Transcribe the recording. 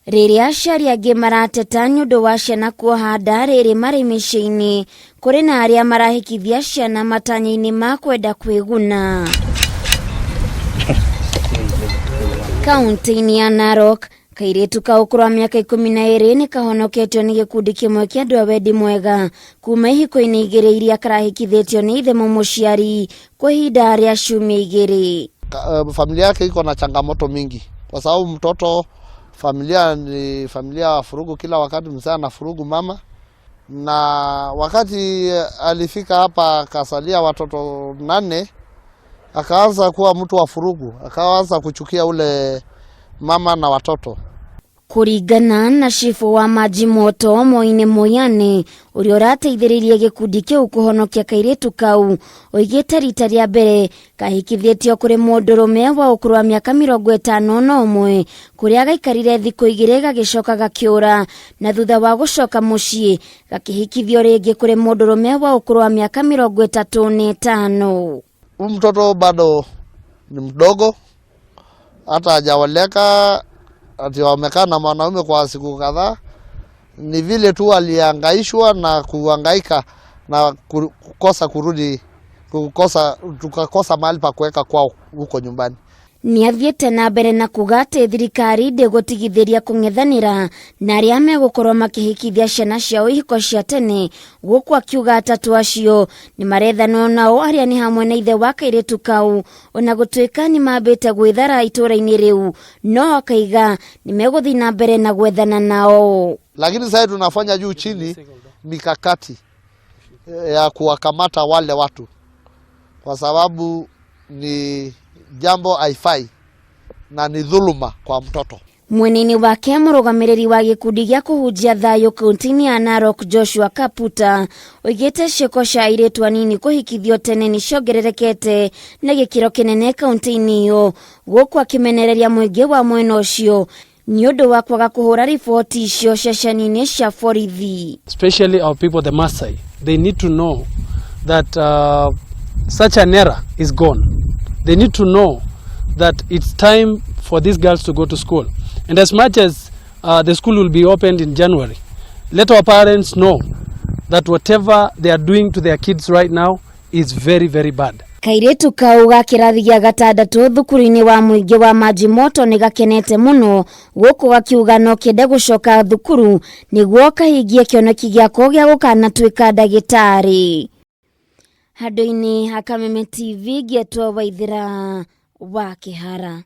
Rĩrĩa aciari angĩ marateta nĩ ũndũ wa ciana kuoha nda rĩrĩ marĩ mĩciĩ-inĩ, kũrĩ na arĩa marahikithia ciana matanya-inĩ ma kwenda kwĩguna. Kaunti-inĩ ya Narok, kairĩtu ka ũkũrũ wa mĩaka 12 nĩ kahonoketio nĩ gĩkundi kĩmwe kĩa andũ a wendi mwega kuma ihiko-inĩ igĩrĩ iria karahikithĩtio nĩ ithe mũmũciari kwa ihinda rĩa ciumia 2. Familia yake iko na changamoto mingi kwa sababu mtoto familia ni familia ya furugu kila wakati, mzee ana furugu mama, na wakati alifika hapa akasalia watoto 8, akaanza kuwa mtu wa furugu, akaanza kuchukia ule mama na watoto. Kũringana na cibũ wa Maji Moto Moine Moyane ũrĩa ũrateithĩrĩirie gĩkundi kĩu kũhonokia kairĩtu kau, oigĩte rita rĩa mbere kahikithĩtio kũrĩ mũndũrũme wa ũkũrũ wa mĩaka 51 kũrĩa gaikarire thikũ 2 gagĩcoka gakĩũra, na thutha wa gũcoka mũciĩ gakĩhikithio rĩngĩ kũrĩ mũndũrũme wa ũkũrũ wa mĩaka 35. Huyu mtoto bado ni mdogo, hata hajaoleka, ati wamekaa na mwanaume kwa siku kadhaa. Ni vile tu alihangaishwa na kuhangaika na kukosa kurudi, kukosa, tukakosa mahali pa kuweka kwao huko nyumbani. Nĩathiĩte na mbere na kuga atĩ thirikari ndĩgũtigithĩria kũng'ethanĩra na arĩa megũkorwo makĩhikithia ciana ciao ihiko cia tene, gũkũ akiuga atatũ acio nĩ marethanwo nao arĩa nĩ hamwe na ithe wa kairĩtu kau, ona gũtuĩka nĩ mambĩte gwĩthara itũũra-inĩ rĩu, no akaiga nĩ megũthiĩ na mbere na gwethana nao. Lakini sasa tunafanya juu chini mikakati ya kuwakamata wale watu, kwa sababu ni jambo haifai na ni dhuluma kwa mtoto. Mwena-inĩ wake mũrũgamĩrĩri wa gĩkundi gĩa kũhunjia thayũ kaunti-inĩ ya Narok Joshua Kaputa oigĩte ciĩko cia airĩtu anini kũhikithio tene nĩ ciongererekete na gĩkĩro kĩnene kaunti-inĩ ĩyo, gũkũ akĩmenereria mũingĩ wa mwena ũcio nĩ ũndũ wa kwaga kũhũra riboti icio ceceni-inĩ cia borithi. Especially our people, the Maasai, they need to know that such an era is gone. They need to know that it's time for these girls to go to school. And as much as the school will be opened in January, let our parents know that whatever they are doing to their kids right now is very, very bad. Kairĩtu kau ga kĩrathi gĩa gatandatũ thukuru-inĩ wa mũingĩ wa Maji Moto nĩ gakenete mũno gũkũ gakiuga no kende gũcoka thukuru nĩguo kahingie kĩoneki gĩako gĩa gũkanatuĩka ndagĩtarĩ. Handũ-inĩ ha Kameme TV ngĩetwo Waithĩra wa Kĩhara.